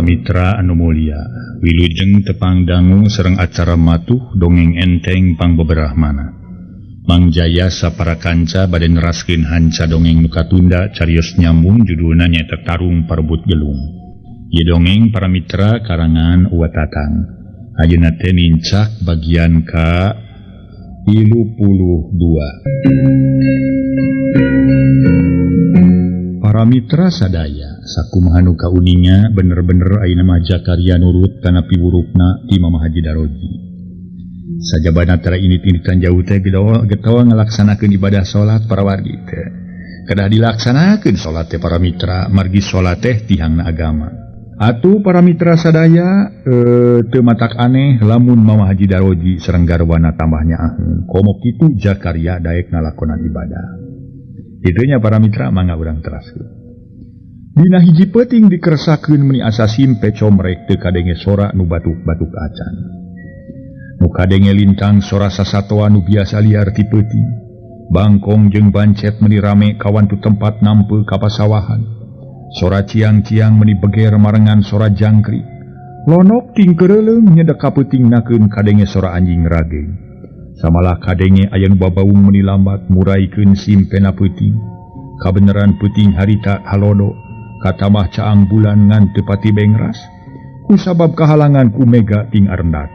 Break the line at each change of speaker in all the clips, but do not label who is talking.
Mitra anu mulia, wilujeng tepang dangu sareng acara matuh dongeng enteng pangbeberahmana. Mang Jaya sapara kanca bade neraskeun hanca dongeng nu katunda carios nyambung judulna nyaeta Tarung Parebut Gelung. Ieu dongeng para mitra karangan Uwa Tatang. Ayeuna teh nincak bagian ka 32. Para mitra sadaya, sakumaha nu kauninga bener-bener ayeuna mah Jakaria nurut kana piwurukna ti Mama Haji Daroji. Sajabana tara ini tindikan jauh teh getawa ngalaksanakeun ibadah salat para wargi teh. Kedah dilaksanakeun salat teh para mitra, margi salat teh tihangna agama. Atuh para mitra sadaya teu matak aneh lamun Mama Haji Daroji sareng garwana tambah nyaaheun. Komo kitu Jakaria daek ngalakonan ibadah. Itunya para mitra mangga urang teraskeun. Dina hiji peuting dikersakeun meuni asa simpe comrek teu kadenge sora nu batuk-batuk acan. Nu kadenge lintang sora sasatoa nu biasa liar ti peuting. Bangkong jeung bancet meuni rame kawantu tempat nampe ka pasawahan. Sora ciang-ciang meuni beger marengan sora jangkrik. Lonok ting keureuleung nyedek ka peuting nakeun kadenge sora anjing rageng. Samalah kadenge aya nu babaung meuni lambat muraikeun simpena peuting. Kabeneran peuting harita halodo katamah caang bulan ngan teu pati bengras. Kusabab kahalangan ku mega ting arendat.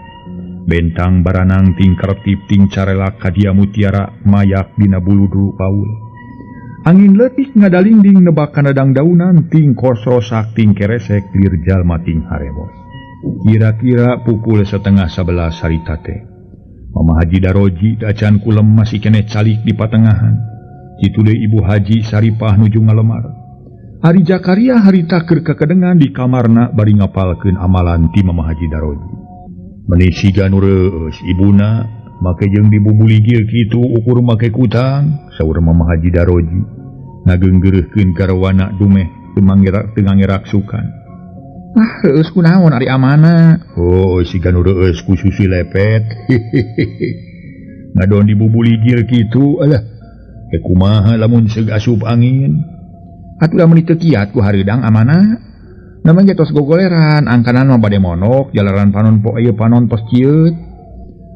Bentang baranang ting kertip ting carelak kadia mutiara mayak dina buludru paul. Angin leutik ngadalingding nebak kana dangdaunan ting kosrosak ting keresek lir jalma ting haremos. Kira-kira pukul 10:30 harita teh. Mama Haji Daroji acan kulem masih keneh calik di patengahan. Kitu deui Ibu Haji Saripah nuju ngalemar. Ari Jakaria harita keur kakedengan di kamarna bari ngapalkeun amalan ti Mama Haji Daroji. Meuni siga nu reueus ibuna make jeung dibubuligil kitu ukur make kutang, saur Mama Haji Daroji ngageunggeureuhkeun garwana dumeh teu mangerak sukan. Ah, reueus kunaon ari amana? Oh, siga nu reueus ku susi lepet. Ngadon dibubuligil kitu, alah. Ke kumaha lamun seug asup angin? Atuh lamun teu kiat ku hareudang amana. Namanya ge tos gogoleran, angkanan mah bade monok, jalaran panon po ieu panon tos cieut.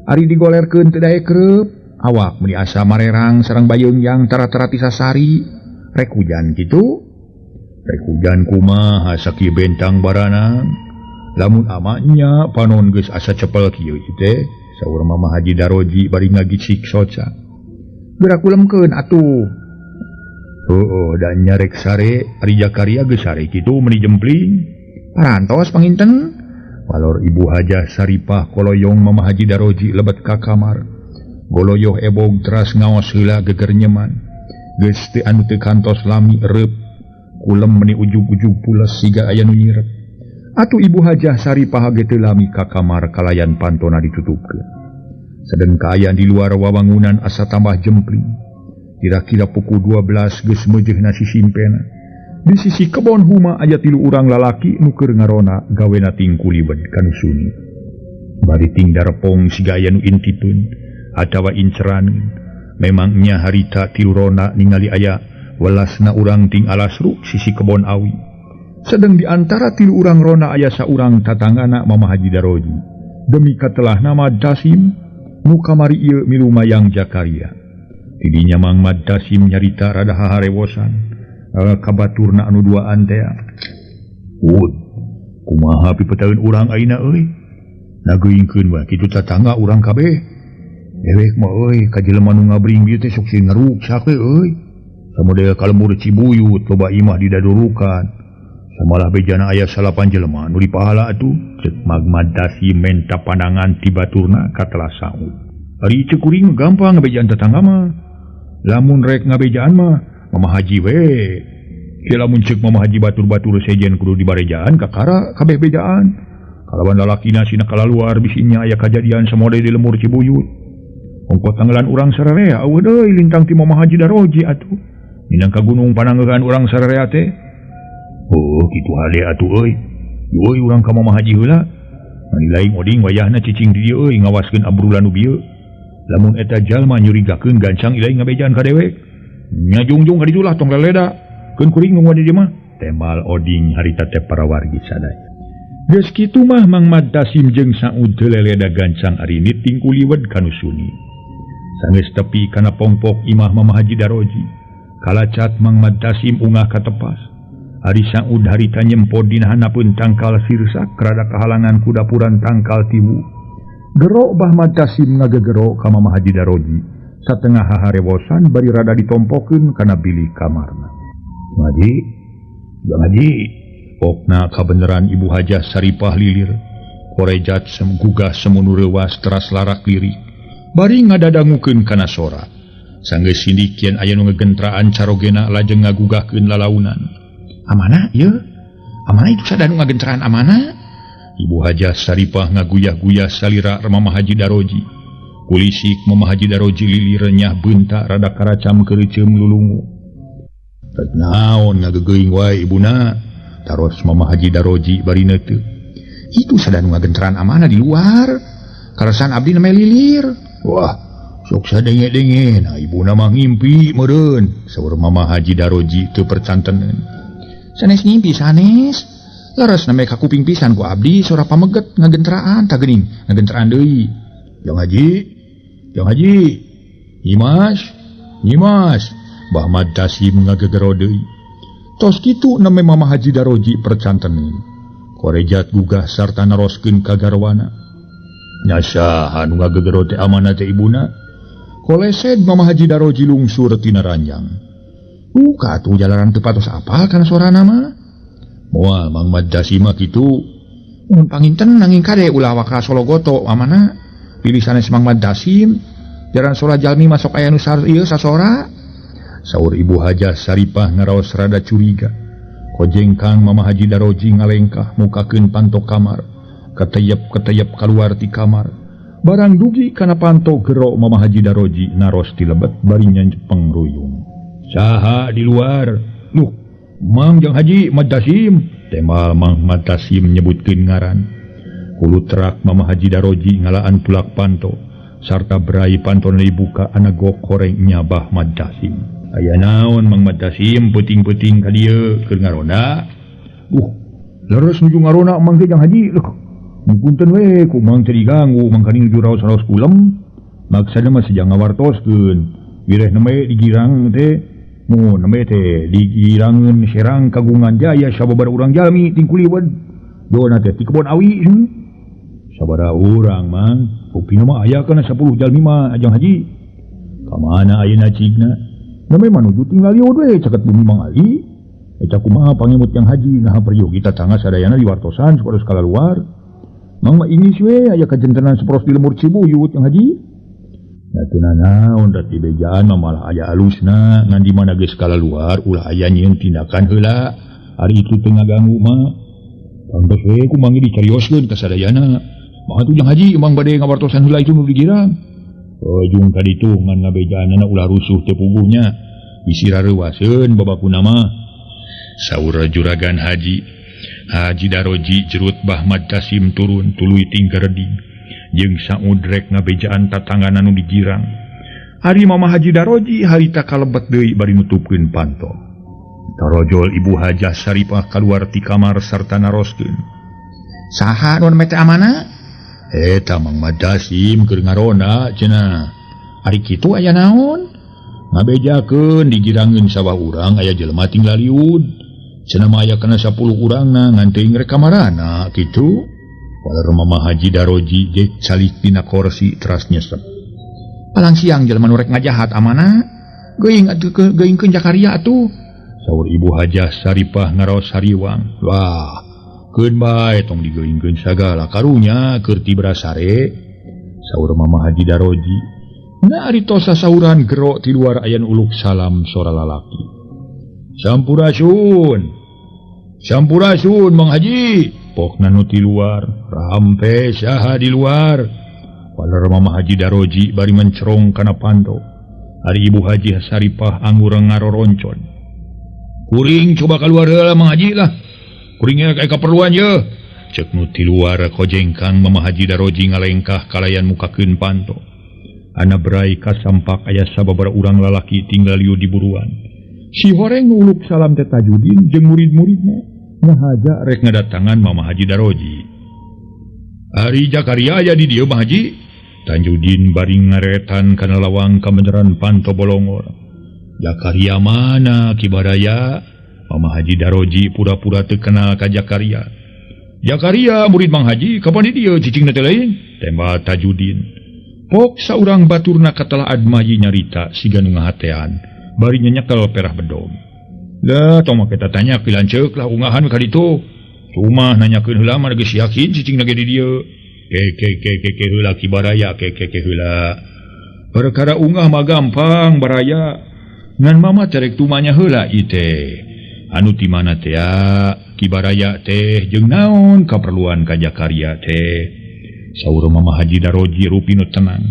Ari digolerkeun teu daek reup, awak meuni asa marerang sareng bayeungyang tara-tara ti sasari. Rek hujan kitu. Rek hujan kumaha sakieu bentang baranang. Lamun amanya panon geus asa cepel kieu teh, saur Mama Haji Daroji bari ngagicik soca. Geura kulemkeun atuh. Heueuh, da nyarek sare, ari Jakaria geus sare kitu meuni jempling. Parantos panginten. Walor Ibu Hajah Saripah koloyong Mama Haji Daroji lebet ka kamar. Goloyoh ebog teras ngaos heula geger nyeman. Geus teu anu teu kantos lami reup. Kulem meuni ujug-ujug pules siga aya nu nyirep. Atuh Ibu Hajah Saripah ge teu lami ka kamar kalayan pantona ditutupkeun. Sedeng kaayaan di luar wawangunan asa tambah jempling. Kira-kira pukul 12 geus meujeuhna si simpena. Di sisi kebon huma aya tilu urang lalaki nu keur ngarona gawena ting kulibet kanu suni. Bari ting darepong siga aya nu intipeun atawa inceraneun. Memangnya harita tilu rona ningali aya welasna urang ting alasruk sisi kebon awi. Sedeng di antara tilu urang rona aya saurang tatanggana Mama Haji Daroji. Demi katelah nama Dasim nu kamari ieu milu mayang Jakaria. Tidinya Mang Mad Dasim nyarita rada haharewosan kabaturna anu duaan tea. Ud, kumaha pipetaeun urang ayeuna euy? Nageuingkeun wae kitu tatangga urang kabeh. Dewek mah euy ka jelema nu ngabring bieu teh sok sieun ngaruksak we euy. Samodel ka lembur Cibuyut loba imah didadurukan. Samalah bejana aya 9 jelema nu dipahala atuh. Ceuk Mang Mad Dasim menta pandangan ti baturna katelah saut. Ari ceuk kuring gampang ngabejaan tetangga mah. Lamun rek ngabejaan mah Mama Haji we. Ki lamun ceuk Mama Haji batur-batur sejen kudu dibarejaan kakara kabeh bejaan. Kalawan lalakina sina kalaluar bisinya aya kajadian samode di lembur Cibuyut. Ongko tanggelan urang sararea eueuh deui lintang ti Mama Haji Daroji atuh. Minangka gunung pananggehan urang sararea teh. Oh, kitu hale atuh euy. Euy urang ka Mama Haji heula. Mani lain oding wayahna cicing di dieu euy ngawaskeun abrulan nu bieu. Lamun eta jalma nyurigakeun gancang ilaing ngabejaan ka dewek. Nyajungjung ka ditu lah tong leleda. Keun kuring nu di dieu mah. Tembal oding harita teh para wargi sadaya. Geus kitu mah Mang Mad Tasim jeung Saud teu leleda gancang arinit tingkuliwed ka nu suni. Sanggeus tepi kana pongpok imah Mama Haji Daroji. Kalacat Mang Mad Tasim ungah ka tepas. Ari Saud harita nyempod dina handapeun tangkal sirsak rada kahalangan ku dapuran tangkal tiwu. Gero Bah Mad Tasim ngagegero ka Mama Haji Daroji. Satengah haharewosan bari rada ditompokeun kana bilik kamarna. Ngaji, ngaji. Pokna kabeneran Ibu Hajah Saripah lilir. Korejat gugah semunu reuwas teras larak lirik. Bari ngadadangukeun kana sora. Sanggeus sindik yen aya nu ngegentraan carogena lajeng ngagugahkeun lalaunan. Amana ieu? Amana itu sada nu ngagentraan amana? Ibu Hajah Saripah ngaguyah-guyah salira Mama Haji Daroji. Kulisik Mama Haji Daroji lilir nyah beunta rada karacam keureuceum lulungu. Rek naon ngagegeuing wae ibuna? Taros Mama Haji Daroji bari neuteuh. Itu sada nu ngagenteran amana di luar. Kaleresan abdi namanya lilir. Wah, sok sadenge-denge. Nah, ibuna mah ngimpi meureun. Saur Mama Haji Daroji teu percanteneun. Sanes ngimpi sanes. Leres namanya kakuping pisan ku abdi sora pameget ngagenteraan tah geuning, ngagenteraan deui. Jang Haji, Jang Haji. Nyimas, Nyimas. Bah Mad Tasim ngagegero deui. Tos kitu name Mama Haji Daroji percanteneun. Korejat gugah sarta naroskeun ka garwana. Nya saha nu ngagegero teh amana teh ibuna? Kolesed Mama Haji Daroji lungsur tina ranjang. Ka atuh jalaran teu patos apal kana sorana mah. Moal Mang Mad Tasim mah kitu. Mun panginten nanging kade ulah waka sologoto amana. Pilih sanes Mang Mad Tasim. Jaran sora jalmi masuk aya nu ieu sasora. Saur Ibu Hajah Saripah ngaraos rada curiga. Kojengkang Mama Haji Daroji ngalengkah mukakeun panto kamar. Keteyep-keteyep kaluar ti kamar. Barang dugi kana panto gero Mama Haji Daroji naros ti lebet bari nyanjepeng ruyung. Saha di luar? Luh, Mang Jang Haji Mad Tasim. Temal Mang Mad Tasim nyebutkeun ngaran. Kulutrak Mama Haji Daroji ngalaan tulak panto sarta berai pantona dibuka ana gok horeng nyabah Mad Tasim. Aya naon Mang Mad Tasim peuting-peuting ka dieu keur ngaronda. Leres nuju ngarona Mang teh Jang Haji. Leuh, mungkunten we ku Mang teh diganggu mangkaning nuju raos-raos kulem. Maksana mah sejang ngawartoskeun. Wireh nembe digirang teh mun nembe teh digirangeun serang kagungan jaya sababaraha urang jalmi tingkuliwed. Dona teh ti kebon awi. Sabaraha urang Mang? Buktina mah aya kana 10 jalmi mah Jang Haji. Ka mana ayeuna cigna? Namanya manuju tinggal liud we caket bumi Mang Ali. Eta kumaha pangemut Yang Haji naha peryogi tatangga sadayana diwartosan saparos kalaluar. Mang mah Inggris we aya kajentenan saparos di lemur Cibuyut Yang Haji. Da teu nanaon da dibejaan mah malah aya alusna ngan di mana geus kalaluar ulah aya nyieun tindakan heula. Ari itu teu ngaganggu mah. Pantes we ku Mang dicarioskeun ka sadayana. Mah atuh Yang Haji Mang bade ngawartosan heula itu nu digirang. Ujung kaditu ngan ngabejaanana ulah rusuh teu puguhnya. Bisi rareuwaseun babakuna mah. Saur juragan Haji. Haji Daroji jerut Bah Mad Tasim turun tuluy tingkereding. Jeung Saud rek ngabejaan tatangganan nu digirang. Ari Mama Haji Daroji harita kalebet deui bari nutupkeun panto. Tarojol Ibu Hajah Saripah kaluar ti kamar sarta naroskeun. Saha nu mete amana? Eta Mang Mad Tasim keur ngarona cenah. Ari kitu aya naon? Ngabejakeun digirangeun sawah urang aya jelema tinggal liud. Cenah mah aya kana 10 urangna ngan teuing rek kamarana kitu. Waler Mama Haji Daroji ge calik dina korsi teras nyesep. Palang siang jelema nu rek ngajahat amana? Geuing atuh geuingkeun Jakaria atuh. Saur Ibu Hajah Saripah ngaraos hariwang. Wah, keun bae tong digeuingkeun sagala karunya keur tibra sare. Saur Mama Haji Daroji. Na ari tos sasauran gero ti luar aya nu uluk salam sora lalaki. Sampurasun. Sampurasun Mang Haji. Pokna nu ti luar, rampe saha di luar. Waler Mama Haji Daroji bari mencerong kana panto. Ari Ibu Haji Saripah anggur ngaroroncon. Kuring coba keluar heula Mang Haji lah. Kuringnya kayak keperluan ye. Cek nu ti luar kojengkang Mama Haji Daroji ngalengkah kalayan mukakeun panto. Ana berai kasampak aya sababaraha urang lalaki tinggal liu di buruan. Si horeng uluk salam teh Tajudin jeung murid-muridna. Ngahaja rek ngadatangan Mama Haji Daroji. Ari Jakaria aya di dieu Mang Haji. Tajudin bari ngaretan kana lawang kabeneran panto bolongor. Jakaria mana Ki Baraya? Mama Haji Daroji pura-pura teu kenal ka Jakaria. Jakaria murid Mang Haji kapan di dieu cicingna teh lain? Tembal Tajudin. Pok saurang baturna katelah Admayi nyarita siga nu ngahatean bari nyenyekel perah bedog. Lah tong make tatanya ki lanceuk lah ungahan ka ditu. Cuma nanyakeun heula mah geus yakin cicingna ge di dieu. Ke ke ke ke ke heula Ki Baraya ke ke ke heula. Perkara ungah mah gampang Baraya. Ngan mama cerek tumanya heula ieu teh. Anu ti mana teh Ki Baraya teh jeung naon kaperluan ka Jakaria teh. Saur Mama Haji Daroji rupinu tenang.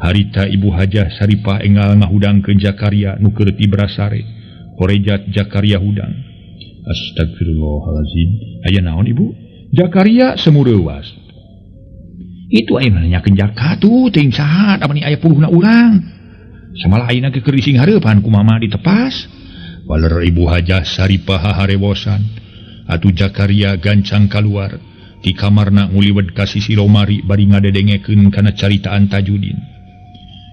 Harita Ibu Hajah Saripah enggal ngahudangkeun Jakaria nu keur tibrasare. Korejat Jakaria hudang. Astagfirullahalazim. Aya naon Ibu? Jakaria semureuwas. Itu aya nanyakeun Jaka tuh teuing saha da mani aya puluhna urang. Samalah ayeuna ge keur dising hareupan ku mama ditepas. Waler Ibu Hajah Saripah harewosan. Atuh Jakaria gancang kaluar ti kamarna nguliwed ka sisi lomari bari ngadedengekeun kana caritaan Tajudin.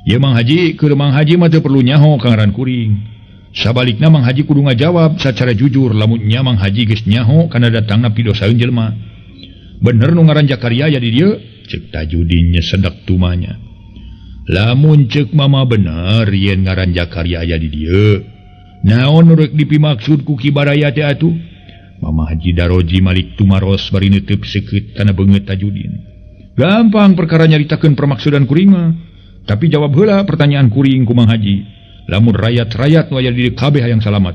Ye Mang Haji, keur Mang Haji mah teu perlu nyaho ka ngaran kuring. Sabalikna Mang Haji kudu ngajawab sacara jujur lamun nya Mang Haji geus nyaho kana datangna pidosaeun jelema. Bener nu ngaran Jakaria ya di dieu? Ceuk Tajudin nyesedak tumanya. Lamun ceuk mama bener yen ngaran Jakaria aya di dieu. Naon nu rek dipimaksud ku Ki Baraya teh atuh? Mama Haji Daroji malik tumaros bari neuteub seukeut kana beungeut Tajudin. Gampang perkara nyaritakeun permaksudan kuring mah. Tapi jawab heula pertanyaan kuring ku Mang Haji. Lamun rayat-rayat nu aya di dieu kabeh hayang salamat.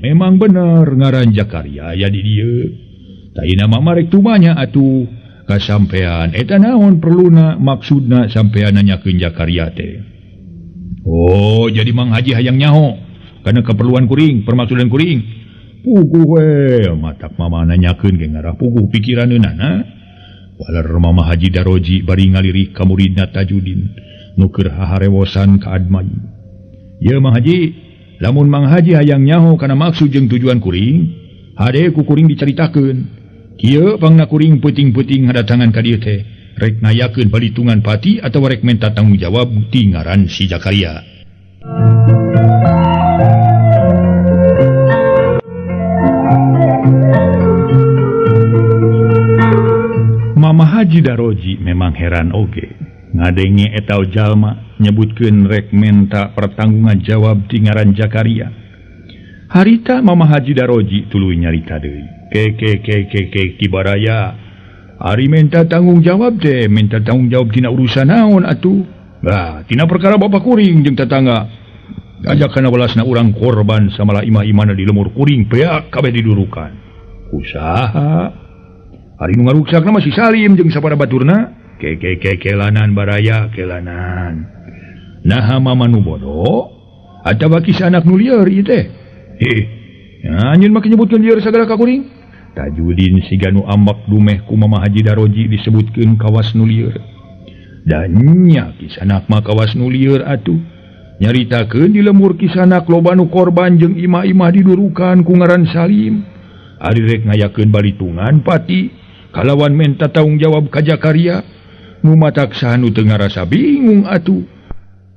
Memang bener ngaran Jakaria aya di dieu. Taina mama rek tumanya atuh kasampean eta naon perluna maksudna sampean nanyakeun Jakaria teh. Oh, jadi Mang Haji hayang nyaho karena keperluan kuring, permaksudan kuring. Puguh we matak mama nanyakeun ge ngarah puguh pikiraneunana. Waler Mama Haji Daroji bari ngalirik ka muridna Tajudin nu keur haharewosan ka Admayi. Ye Mang Haji, lamun Mang Haji hayang nyaho kana maksud jeung tujuan kuring, hade ku kuring dicaritakeun. Kieu pangna kuring peuting-peuting ngadatangan ka dieu teh, rek ngayakeun palitungan pati atawa rek menta tanggung jawab ti ngaran si Jakaria. Mama Haji Daroji memang heran oge ngadenge eta jalma nyebutkeun rek menta pertanggungan jawab ti ngaran Jakaria. Harita Mama Haji Daroji tuluy nyarita deui. Ke ke ke ke ke Ki Baraya. Ari menta tanggung jawab teh, minta tanggung jawab tina urusan naon atuh? Bah, tina perkara bapak kuring jeung tetangga. Ajak kana welasna urang korban samalah imah-imahna di lemur kuring beak kabeh didurukan. Usaha. Ari nu ngaruksakna mah si Salim jeung sapara baturna. Ke ke ke kelanan Baraya kelanan. Naha mama nu bodoh atawa kisah anak nu lieur ieu teh. Heh, anjeun mah nyebutkeun lieur sagala ka kuring. Tajudin siga nu ambak dumeh ku Mama Haji Daroji disebutkeun kawas nu lieur. Dan nya kisanak mah kawas nu lieur atuh. Nyaritakeun di lemur kisanak loba nu korban jeung imah-imah didurukan ku ngaran Salim. Ari rek ngayakeun balitungan pati kalawan menta tanggung jawab ka Jakaria. Nu matak saha nu teu ngarasa bingung atuh.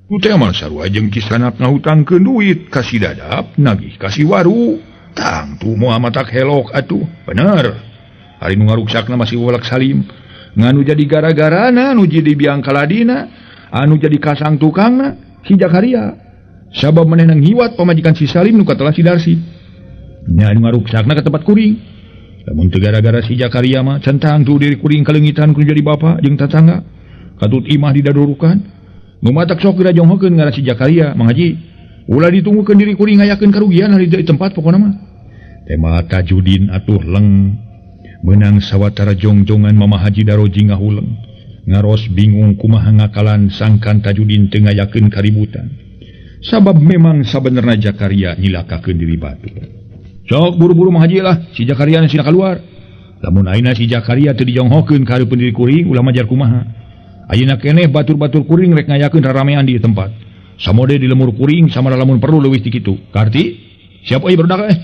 Nu teh mah sarua jeung kisanak ngahutangkeun duit ka si Dadap nagih ka si Waru. Tangtu moal matak helok atuh. Bener. Ari nu ngaruksakna masih wolak Salim. Nganu jadi gara-garana nu jadi biang kaladina, anu jadi kasang tukangna si Jakaria. Sabab manehna ngiwat pamajikan si Salim nu katelah si Darsi. Nya anu ngaruksakna ka tempat kuring. Lamun teu gara-gara si Jakaria mah centang tu diri kuring kaleungitan ku jadi bapa jeung tatangga. Katut imah didadurukan. Nu matak sok geura jonghokeun ngaran si Jakaria, Mang Haji. Ulah ditunggukeun diri kuring ngayakeun karugian hari di tempat pokona mah. Tema Tajudin atuh leng menang sawatara jongjongan Mama Haji Daroji ngahuleng. Ngaros bingung kumaha ngakalan sangkan Tajudin teu ngayakeun kaributan. Sabab memang sabenerna Jakaria nyilakakeun diri batur. Sok buru-buru Mang Haji lah, si Jakaria sina kaluar. Lamun ayeuna si Jakaria teu dijonghokeun ka hareupeun diri kuring ulah majar kumaha. Ayeuna keneh batur-batur kuring rek ngayakeun raramean di tempat. Samode di lemur kuring samara lamun perlu leuwih ti kitu. Karti? Siap euy barudak eh.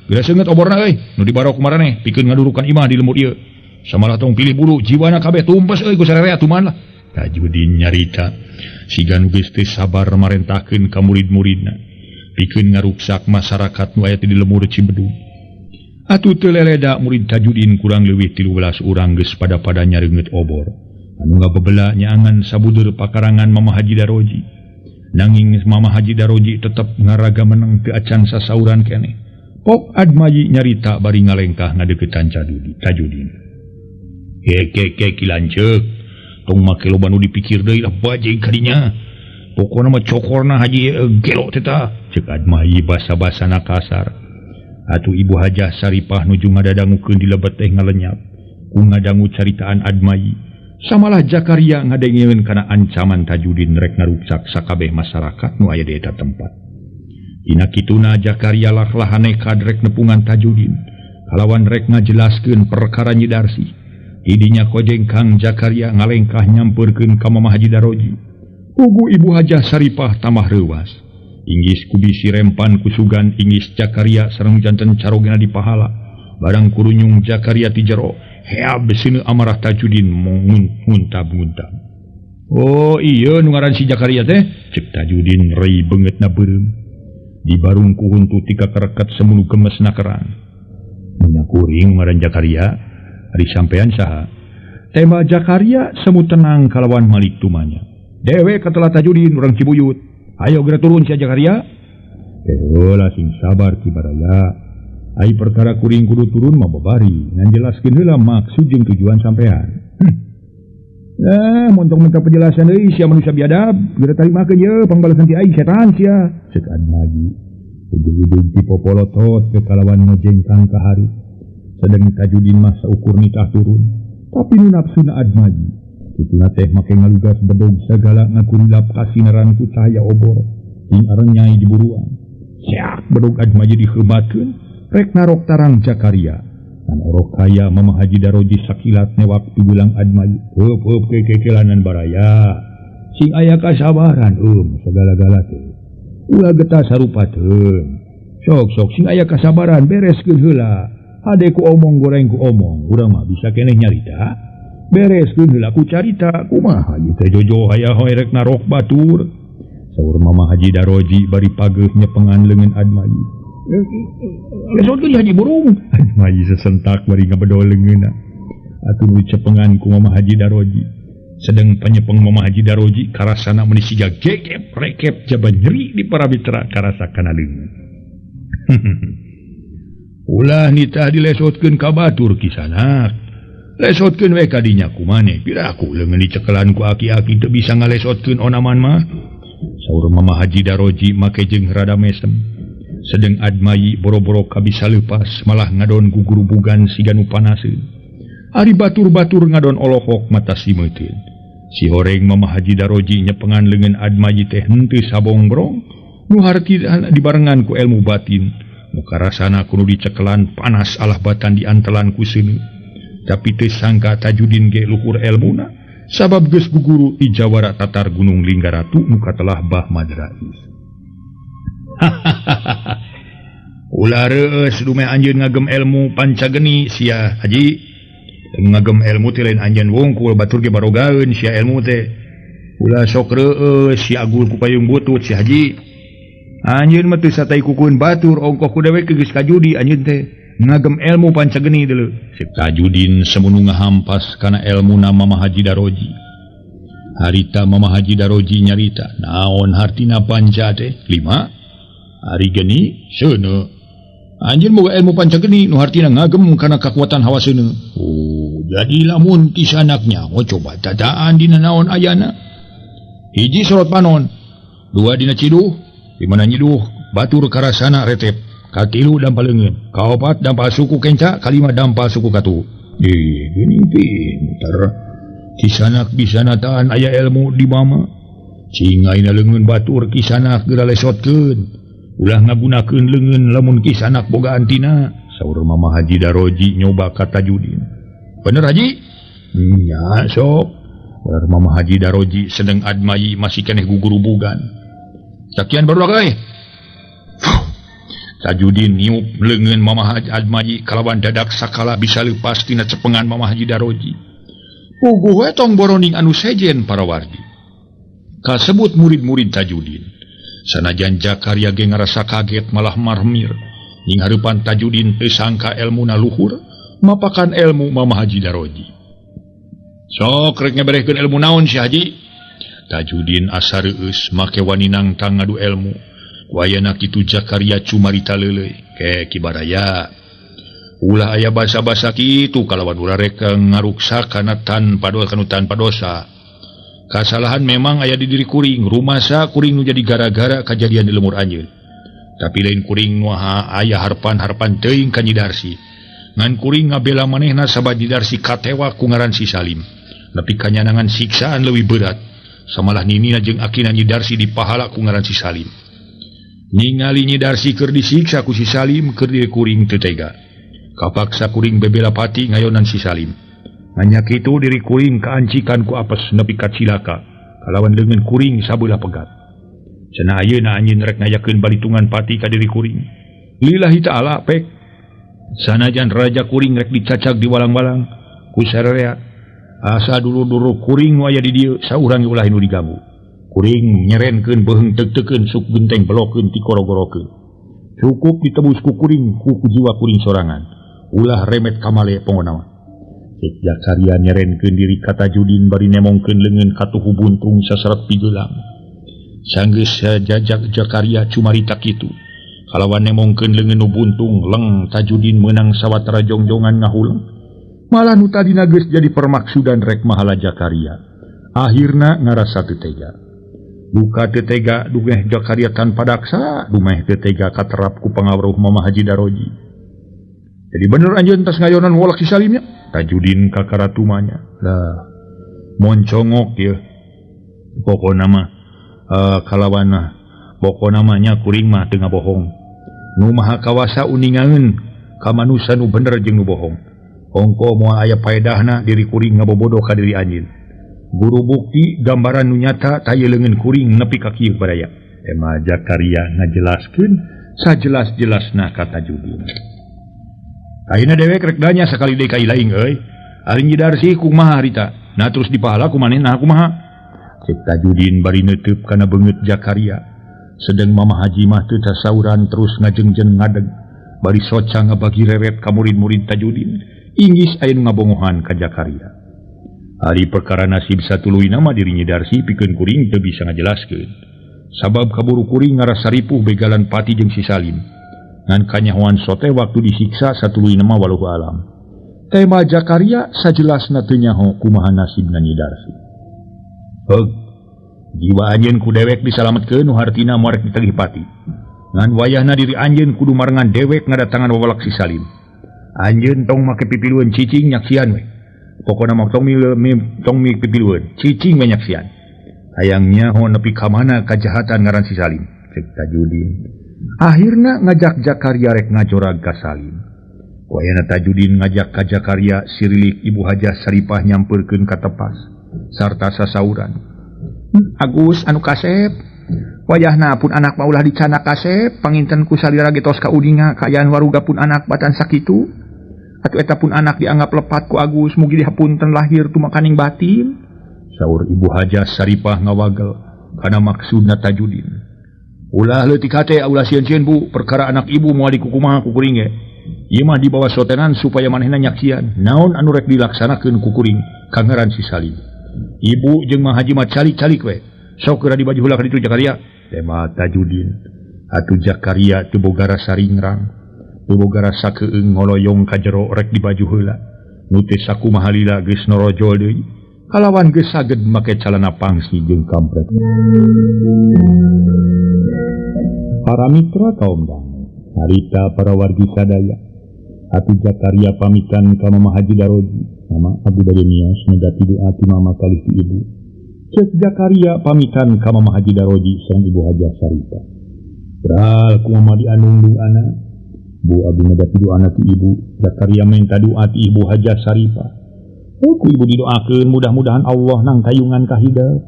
Geura seungeut oborna euy, nu dibarok ku maraneh pikeun ngadurukan imah di lembur ieu. Samalah tong pilih bulu, jiwana kabeh tumpes euy ku sarerea tuman lah. Tajudin nyarita siga nu geus teu sabar marentahkeun ka murid-muridna pikeun ngaruksak masyarakat nu aya di lembur Cibedug. Atuh teu leleda murid Tajudin kurang leuwih 13 urang geus pada-pada nyareungeut obor. Anu ngabebela nyaangan sabudeur pakarangan Mama Haji Daroji. Nanging Mama Haji Daroji tetep ngaraga meneng teu acan sasauran keneh. Pok Admayi nyarita bari ngalengkah ngadeuketan Tajudin. Ke ki lanceuk tong make loba nu dipikir deui lah bajing kadinya. Pokona mah cokorna haji gelo teh tah. Ceuk Admayi basa-basana kasar. Atuh Ibu Hajah Saripah nuju ngadadangukeun di lebet teh ngalenyap. Ku ngadangu caritaan Admayi. Samalah Jakaria ngadengeun kana ancaman Tajudin rek ngaruksak sakabeh masyarakat nu aya di eta tempat. Dina kituna Jakaria lah-lahan nekad rek nepungan Tajudin kalawan rek ngajelaskeun perkara Nyi Darsi. Didinya kojengkang Jakaria ngalengkah nyampeurkeun ka Mama Haji Daroji. Pugu Ibu Hajah Saripah tambah reuwas. Inggis kubisi rempan kusugan inggis Jakaria sareng janten carogena dipahala. Barang kurunyung Jakaria ti jero. Heab seuneu amarah Tajudin nguntab-nguntab. Oh iya nu ngaran si Jakaria teh, cek Tajudin rei beungeutna beureum. Di barung ku huntu tika kereket semunu gemesna kerang. Nya kuring ngaran Jakaria, ari sampean saha? Tema Jakaria semu tenang kalawan malik tumanya. Dewe katelah Tajudin urang Cibuyut. Ayo geura turun sia Jakaria. Heula sing sabar ki baraya. Ai perkara kuring kudu turun mah babari, ngan jelaskeun heula maksud jeung tujuan sampean. Montong minta penjelasan deui sia manusia biadab, geura tarimakeun ye pangbalasan ti aing setan sia. Ceuk Admayi. Ujug-ujug ti popolotot ke kalawan ngojengkang ka hari. Sedeng Tajudin mah saukur nitah turun, tapi nu nafsuna Admayi. Kituna teh make ngalugas bedog sagala ngakurilap kasinaran ku cahaya obor, ting arenyai di buruan. Siak bedog Admayi diheubatkeun. Rek narok tarang Jakaria. Kan orok kaya Mama Haji Daroji sakilat newak pibulang Admayi. Heup heup kekekelanan baraya. Sing aya kasabaran segala-gala teh. Ulah getah sarupateun. Sok-sok sing aya kasabaran bereskeun heula. Hade ku omong goreng ku omong, urang mah bisa keneh nyarita. Bereskeun heula ku carita, kumaha ieu teh jojo aya hoy rek narok batur. Saur Mama Haji Daroji bari pageuh nyepengan leungeun Admayi. Lesotkeun Haji burung. Admayi sesentak bari ngabedol leungeunna. Atuh nu cepengan ku Mama Haji Daroji. Sedeng panyepeng Mama Haji Daroji karasana meuni siga gegep rekep jaba nyeri di para mitra karasa kana leungeun. Ulah nitah dilesotkeun ka batur kisanak. Lesotkeun we ka dinya kumaneh piraku leungeun dicekelan ku aki-aki teu bisa ngalesotkeun onaman mah. Saur Mama Haji Daroji make jeung rada mesem. Sedeng Admayi boro-boro kabisa leupas malah ngadon gugurubugan siga nu panaseun. Ari batur-batur ngadon olohok mata simeuteun. Si horeng Mama Haji Daroji nyepengan leungeun Admayi teh henteu sabongbrong nu hartina dibarengan ku ilmu batin. Muka rasana kudu dicekelan panas alah batan diantelan ku seuneu. Tapi teu sangka Tajudin ge luhur elmuna sabab geus guguru ti jawara tatar Gunung Linggaratu nu katelah Bah Madrais. Ulah reueus dumeh anjeun ngagem ilmu pancageni sia haji. Ngagem ilmu teh lain anjeun wungkul batur ge barogaeun sia ilmu teh. Ulah sok reueus sia agul ku payung butut si haji. Anjeun mah teu satai kukueun batur ongkoh ku dewek geus kajudi anjeun teh. Ngagem ilmu pancageni deuleu. Si Tajudin semunu ngahampas kana elmuna Mama Haji Daroji. Harita Mama Haji Daroji nyarita naon hartina panca teh 5. Ari geni seuneu. Anjeun boga ilmu pancageni nu hartina ngagem kana kakuatan hawa seuneu. Oh, jadi lamun kisanaknya oh coba dadaan dina naon ayana. Hiji sorot panon, dua dina ciduh, di mana nyiduh batur karasana retep, katilu dampal leungeun, kaopat dampal suku kenca, kalima dampal suku katu. Ih, geuning pinter. Kisanak bisa nataan aya ilmu di mama. Cingaina leungeun batur kisanak geura lesotkeun. Ulah ngagunakeun leungeun lamun kisanak boga antina. Saur Mama Haji Daroji nyoba ka Tajudin. Bener Haji? Nya sok. Ular Mama Haji Daroji sedeng Admayi masih keneh gugurubugan. Sakian baru euy. Tajudin niup leungeun Mama Haji Atmaji kalawan dadak sakala bisa leupas tina cepengan Mama Haji Daroji. Puguh we tong boroning anu sejen para wargi. Kasebut murid-murid Tajudin. Sanajan Jakaria ge ngarasa kaget malah marmir. Ning hareupan Tajudin teu sangka elmuna luhur, mapakan elmu Mama Haji Daroji. Sok rek ngeberehkeun elmu naon si Haji? Tajudin asa reueus make wani nangtang ngadu elmu. Wayana kitu Jakaria cumarita leuleuy. Ke kibaraya. Ulah aya basa-basa kitu kalawan ulah rek ngaruksa kana tanpa dosa kanu tanpa dosa. Kasalahan memang aya di diri kuring, rumasa kuring nu jadi gara-gara kajadian di lemur anjeun. Tapi lain kuring nu aya harpan-harpan teuing ka Nyi Darsi. Ngan kuring ngabela manehna sabab Nyi Darsi katewa ku ngaran si Salim. Nepi ka nyanangan siksaan leuwih berat. Samalah ninina jeung akina Nyi Darsi dipahala ku ngaran si Salim. Ningali Nyi Darsi keur disiksa ku si Salim keur diri kuring teu tega. Kapaksa kuring bebela pati ngayonan si Salim. Hanya kitu diri kuring kaancikan ku apes nepi ka cilaka. Kalawan leungeun kuring sabelah pegat. Cenah ayeuna anjeun rek ngayakeun balitungan pati ka diri kuring. Lillahi ta'ala pek. Sanajan raja kuring rek dicacag di walang-walang ku sarerea. Asa dulu-dulu kuring nu aya di dieu saurang ulah nu diganggu. Kuring nyerenkeun beuheung teuk-teukeun suk genteng belokeun tikoro-gorokeun. Cukup ditebus ku kuring ku jiwa kuring sorangan. Ulah remet kamale pongona mah. Cek Jakaria nyerenkeun diri ka Tajudin bari nemongkeun leungeun katuhu buntung saseret pigelang. Sanggeus jajak Jakaria cumarita kitu. Kalawan nemongkeun leungeun nu buntung leng Tajudin meunang sawatara jongjongan ngahuleng. Malah nu tadina geus jadi permaksudan rek mahala Jakaria. Akhirna ngarasa teu tega. Duka teu tega dumeh Jakaria tanpa daksa, dumeh teu tega katerap ku pangaweruh Mama Haji Daroji. Jadi bener anjeun tas ngayonan wolak si Salimnya. Tajudin kakaratumanya. Lah moncongok ieu. Pokona mah kalawana pokona mah nya kuring mah teu ngabohong. Nu maha kawasa uningaeun ka manusa nu bener jeung nu bohong. Ongko moal aya paedahna diri kuring ngabobodo ka diri anjeun. Guru bukti gambaran nu nyata taya leungeun kuring nepi ka kieu baraya. Tema Jakaria ngajelaskeun sajelas-jelasna ka Tajudin. Ayeuna dewek rek danya sakali deui ka ilaing euy. Ari Nyi Darsi kumaha harita? Nah terus dipahala ku manehna kumaha? Cek Tajudin bari neuteub kana beungeut Jakaria. Sedeng Mama Haji mah teu tasauran terus ngajengjen ngadeg. Bari soca ngabagi reret ka murid-murid Tajudin. Inggis aya nu ngabongohan ka Jakaria. Ari perkara nasib satuluyna mah diri Nyi Darsi pikeun kuring teu bisa ngajelaskeun. Sabab kaburu kuring ngarasa ripuh begalan pati jeung si Salim. Ngan kanyahoan sote waktu disiksa satuluyna mah walau alam. Tema Jakaria sajelasna teu nyaho kumaha nasibna Nyi Darsi. Heug, jiwa anjeun ku dewek disalametkeun nu hartina moal rek ditagih pati. Ngan wayahna diri anjeun kudu marengan dewek ngadatangan wawalak si Salim. Anjeun tong make pipilueun cicing nyaksian we. Pokona mah tong mi pipilueun, cicing we nyaksian. Hayang nyaho nepi ka mana kajahatan ngaran si Salim. Cek Tajudin. Akhirna ngajak Jakaria rek ngajorag ka Salim. Wayana Tajudin ngajak ka Jakaria sirilik Ibu Hajah Saripah nyampeurkeun ka tepas sarta sasauran. Agus anu kasep, wayahna pun anak mah ulah dicana kasep, panginten ku salira ge tos kaudinga kaayaan waruga pun anak batan sakitu. Atuh eta pun anak dianggap lepat ku Agus, mugi dihapunten lahir tumakaning batin. Saur Ibu Hajah Saripah ngawagel kana maksudna Tajudin. Ulah leutik hate, ulah sieun-sieun bu, perkara anak ibu moal dikukumaha ku kuring ge. Ieu mah dibawa sotenan supaya manehna nyaksian naon anu rek dilaksanakeun ku kuring ka ngaran si Salim. Ibu jeung Mang Haji mah calik-calik we. Sok geura dibaju heula ka ditu Jakaria. Tema Tajudin. Atuh Jakaria teu boga rasa ringrang. Teu boga rasa keung ngoloyong ka jero rek dibaju heula. Nu teu sakumaha lila geus norojol deui. Kalawan geus saged make calana pangsi jeung kampret. Para mitra kaum dangu, harita para wargi sadaya. Atuh Jakaria pamitan ka Mama Haji Daroji. Mama abdi bade mios megati doa ti mama kalih ti ibu. Cek Jakaria pamitan ka Mama Haji Daroji sareng Ibu Hajah Saripah. Beral ku mama dianung ana. Bu abdi megati doana ti ibu. Jakaria minta doa ti Ibu Hajah Saripah. Oh, ku ibu didoakeun mudah-mudahan Allah nang kayungan ka hidep.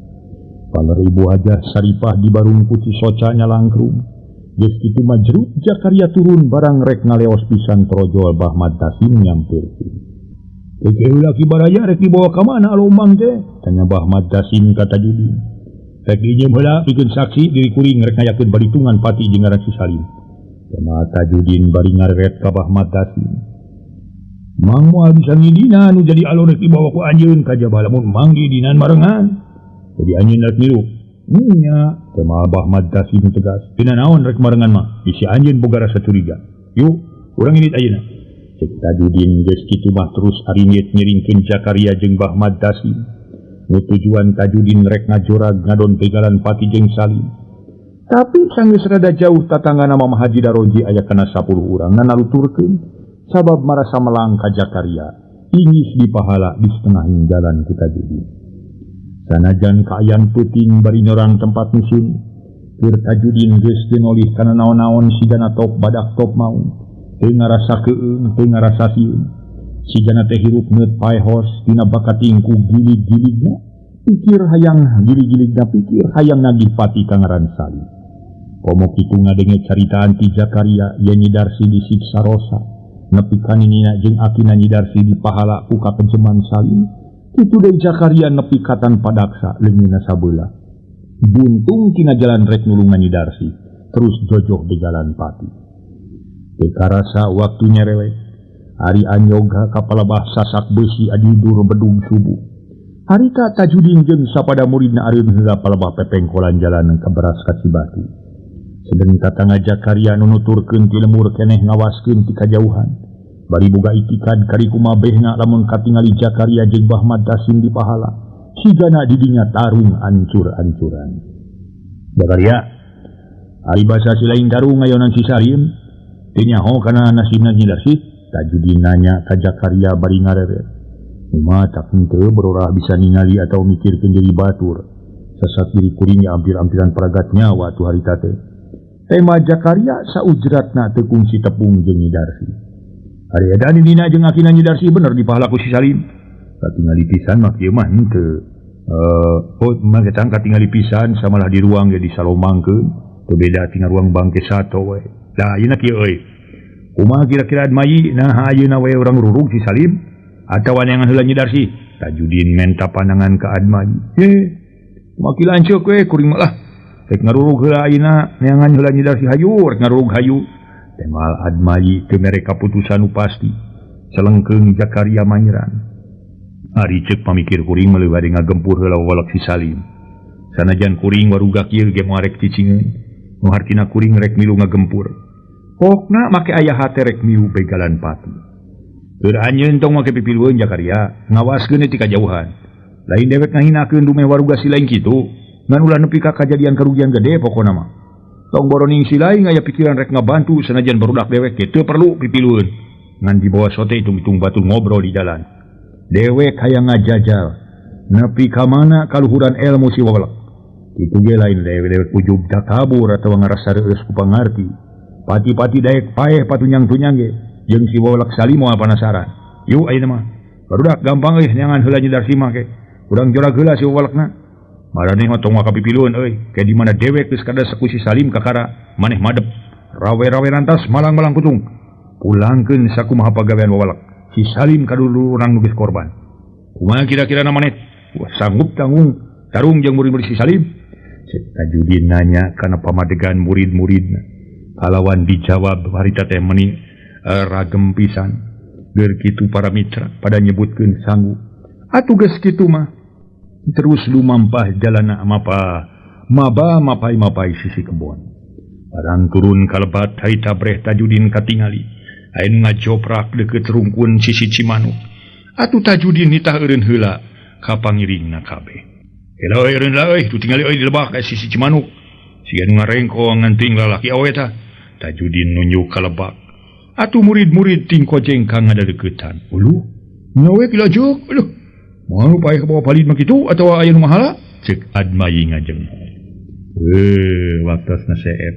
Paler Ibu Hajah Saripah dibarung ku cisoca nyalangkrung. Geus kitu mah jerut Jakaria turun barang rek ngaleos pisan trojol Bahmad Tasim nyampirkeun. Keukeuh heula Ki Baraya rek dibawa ka mana alombang teh? Tanya Bahmad Tasim ka Tajudin. Rek diinjeum heula pikeun saksi diri kuring rek ngayakeun balitungan pati jeung ngaran si Salim. Tema Tajudin bari ngareret ka Bahmad Tasim. Mang moal bisa ngidinan nu jadi alon rek dibawa ku anjeun kajaba lamun mang diidinan barengan. Jadi anjeun rek niru. Nya, tema Bahmad Tasim tegas. Tina naon rek barengan mah? Bisi anjeun boga rasa curiga. Yuk, urang indit ayeuna. Cek Tajudin geus kitu mah terus aringgit ngiringkeun Jakaria jeung Bahmad Tasim. Nu tujuan Tajudin rek ngajorag ngadon begalan pati jeung Salim. Tapi sanggeus rada jauh tatanggana Mama Haji Daroji aya kana 10 urang nganaluturkeun sabab marasa melang ka Jakaria. Ingis dipahala di setengahing jalan ku Tajudin. Sanajan kaayaan peuting bari nyorang tempat musim, keur Tajudin geus teu nolih kana naon-naon sigana top badak top maung. Teu ngarasa keung, teu ngarasa sieun. Sigana teh hirup neut paehos dina bakating ku gilig-giligna, pikir hayang gilig-giligna pikir hayang nagih pati ka ngaran Salim. Komo kitu ngadenge caritaan ti Jakaria yen Nyi Darsi disiksa rosa, nepi ka ninina jeung akina Nyi Darsi dipahala ku kakejeman Salim. Kitu deui Jakaria nepi ka tanpa daksa leungeunna sabeula. Buntung tina jalan rek nulungan Nyi Darsi, terus jojoh di jalan pati. Teu karasa waktu nyerewek. Ari anyoga ka palebah sasak beusi adidur bedug subuh. Harita Tajudin jeung sapada muridna areun heula palebah pepengkolan jalan ka beras ka Cibatu. Sedeng tatangga Jakaria nu nuturkeun ti lemur keneh ngawaskeun ti kajauhan. Bari boga itikad kari kumabehna lamun katingali Jakaria jeung Bahmad Tasim di pahala. Sigana didinya tarung ancur-ancuran. Jakaria, ari basa si lain tarung ngayonan si Salim, teu nyaho kana nasibna Nyi Darsi. Tajudin nanya ka Jakaria bari ngareret. Kumaha tak henteu berorah bisa ningali atau mikirkeun diri batur. Sasat diri kuring ampir-ampiran paragat nyawa tu harita teh. Tema Jakaria saujratna teu kungsi tepung jeung Nyi Darsi. Ari edan dina jeung akina Nyi Darsi bener dipahala ku si Salim. Katingali pisan mah kieu mah henteu. Oh mah ketang katingali pisan samalah di ruang ge disalomangkeun. Teu beda tina ruang bangke sato we. Lah ayeuna kieu euy. Kumaha kira-kira mayi nah ayeuna we urang rurug si Salim atawa neangan heula Nyi Darsi. Tajudin menta pandangan ka Admayi. Heh, maki lanceuk we kuring mah lah. Rek ngarurug heula ayeuna neangan heula Nyi Darsi hayu, rek ngarurug hayu. Temal Admayi teu mere kaputusan nu pasti. Selengkeung Jakaria manyeran. Ari ceuk pamikir kuring mah leuwih bade ngagempur heula wawalak si Salim. Sanajan kuring waruga kieu ge moal rek cicingeun. Nu hartina kuring rek milu ngagempur. Pokna make aya hate rek milu begalan pati. Keur anjeun tong make pipilueun Jakaria, ngawaskeun ti kajauhan. Lain dewek ngahinakeun dumeh waruga si lain kitu, ngan ulah nepi ka kajadian karugian gede pokona mah. Tong boroning si lain aya pikiran rek ngabantu sanajan barudak dewek ge teu perlu pipilueun. Ngan dibawa sote hitung-hitung batu ngobrol di jalan. Dewek hayang ngajajal nepi ka mana kaluhuran ilmu si wawalak. Kitu ge lain dewek ujub takabur atawa ngarasa reueus ku pangarti. Pati-pati daek paeh patunyang-tunyang ge jeung si wawalak Salim moal panasaran. Yuk ayeuna mah. Barudak gampang euy neangan heula Nyi Darsi mah ke. Urang jorag heula si wawalakna. Maraneh mah tong waka pipilueun euy. Ke di mana dewek geus kada saku si Salim kakara maneh madep. Rawe-rawe rantas malang-malang kutung. Pulangkeun sakumaha pagawean wawalak. Si Salim kadulur urang nu geus korban. Kumaha kira-kira na maneh? Wah sanggup tanggung tarung jeung murid-murid si Salim. Cek Tajudin nanya kana pamadegan murid-muridna. Kalawan dijawab harita teh meuni ragem pisan. Geur kitu para mitra pada nyebutkeun sanggup. Atuh geus kitu mah terus lumampah jalana mapa maba mapai-mapai sisi kebon. Barang turun kalebat harita breh Tajudin katingali. Aya nu ngajoprak deukeut rungkun sisi Cimanuk. Atuh Tajudin nitah eureun heula ka pangiringna kabeh. Heula euy eureun lah euy, tu tingali euy di lebak ka sisi Cimanuk. Siga nu ngarengkong nganting lalaki awe tah. Tajudin nunjuk ka lebak. Atuh murid-murid tingkojeng ka ngadadeuketan. Uluh, nyawe kilajuk, uluh. Moal paeh kabawa palid mah kitu atawa aya nu mahala? Ceuk Admayi ngajeng. Waktosna seep.